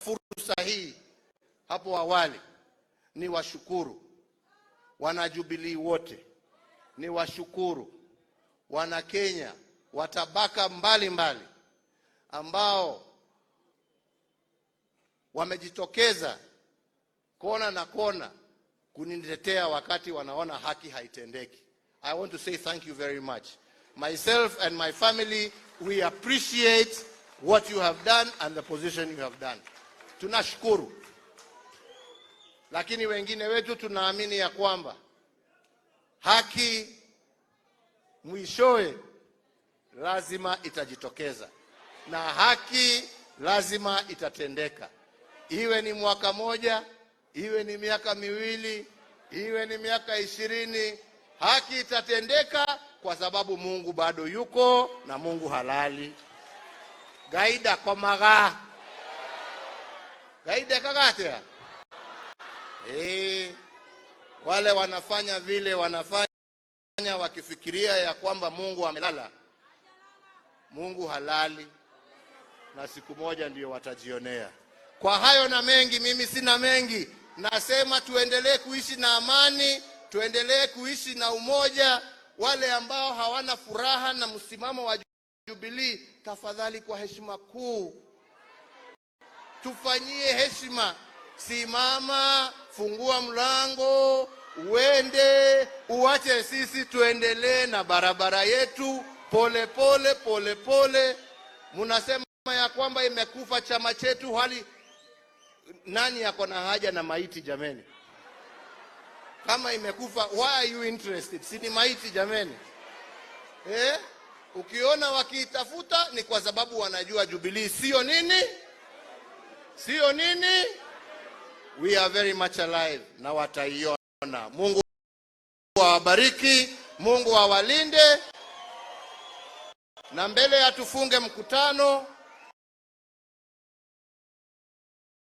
Fursa hii hapo awali ni washukuru wanajubilii wote, ni washukuru wana Kenya wa tabaka mbalimbali ambao wamejitokeza kona na kona kunitetea wakati wanaona haki haitendeki. I want to say thank you very much. Myself and my family, we appreciate what you have done and the position you have done. Tunashukuru. Lakini wengine wetu tunaamini ya kwamba haki mwishowe lazima itajitokeza na haki lazima itatendeka, iwe ni mwaka moja, iwe ni miaka 2, iwe ni miaka 20, haki itatendeka kwa sababu Mungu bado yuko na Mungu halali. Gaida komaga gaida kagatea. Wale wanafanya vile wanafanya wakifikiria ya kwamba Mungu amelala. Mungu halali, na siku moja ndio watajionea. Kwa hayo na mengi, mimi sina mengi, nasema tuendelee kuishi na amani, tuendelee kuishi na umoja. Wale ambao hawana furaha na msimamo wa Jubilee, tafadhali, kwa heshima kuu, tufanyie heshima. Simama, fungua mlango, uende, uache sisi tuendelee na barabara yetu pole pole pole pole. Munasema ya kwamba imekufa chama chetu, hali nani yako na haja na maiti jameni? Kama imekufa, why are you interested? Si ni maiti jameni, eh? Ukiona wakiitafuta ni kwa sababu wanajua Jubilee sio nini, sio nini. We are very much alive na wataiona. Mungu awabariki, Mungu awalinde. Na mbele ya tufunge mkutano,